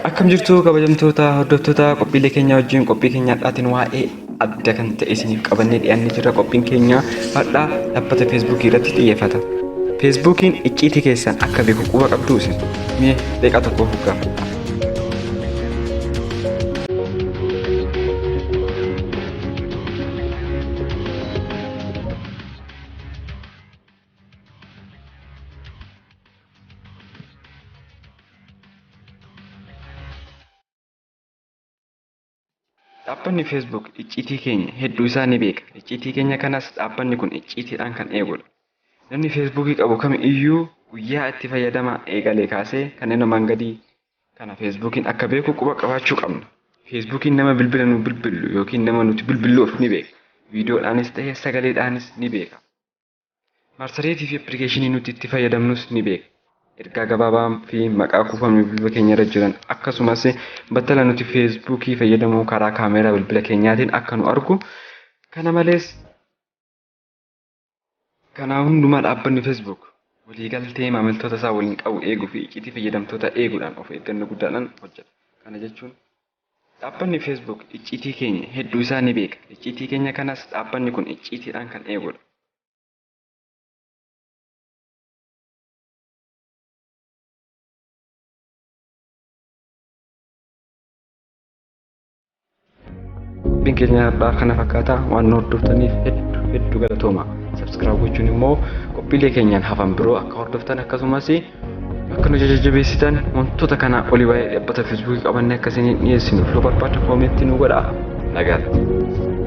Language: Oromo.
Akkam jirtu kabajamtoota hordoftoota qophiilee keenya wajjin qophii keenya har'aatiin waa'ee adda kan ta'e isiniif qabannee dhiyaannee jirra. Qophiin keenya har'aa dhaabbata Feesbuukii irratti xiyyeeffata. Feesbuukiin icciitii keessan akka beeku quba qabduu isin? Mee daqiiqaa tokkoof gaafadha. Dhaabbanni Facebook icciitii keenya hedduu isaa ni beeka. Icciitii keenya kanas dhaabbanni kun icciitiidhaan kan eegudha. Namni Feesbuukii qabu kam iyyuu guyyaa itti fayyadama eegalee kaasee kanneen armaan gadii kana Feesbuukiin akka beeku quba qabaachuu qabna. Feesbuukiin nama bilbila nu bilbillu yookiin nama nuti bilbilluuf ni beeka. Viidiyoodhaanis ta'e sagaleedhaanis ni beeka. Marsariitii fi appilikeeshinii nuti itti fayyadamnus ni beeka. Ergaa gabaabaa fi maqaa kuufamni bilbila keenya irra jiran akkasumas battala nuti feesbuukii fayyadamuu karaa kaameeraa bilbila keenyaatiin akka nu argu. Kana malees kanaa hundumaa dhaabbanni Facebook waliigaltee maamiltoota isaa waliin qabu eeguu fi icciitii fayyadamtoota eeguudhaan of eeggannoo guddaadhaan hojjeta. Kana jechuun dhaabbanni Facebook icciitii keenya hedduu isaa ni beeka. Icciitii keenya kanas dhaabbanni kun icciitiidhaan kan eegudha. Qophiin keenya har'aa kana fakkaata waan nu hordoftaniif hedduu hedduu galatooma. Subscribe gochuun immoo qophiilee keenyaan hafan biroo akka hordoftan akkasumas akka nu jajjabeessitan wantoota kanaa olii waa'ee dhaabbata feesbuukii qabannee akka isiniin dhiyeessinuuf yoo barbaaddan koomentii nu godhaa. Nagaatti.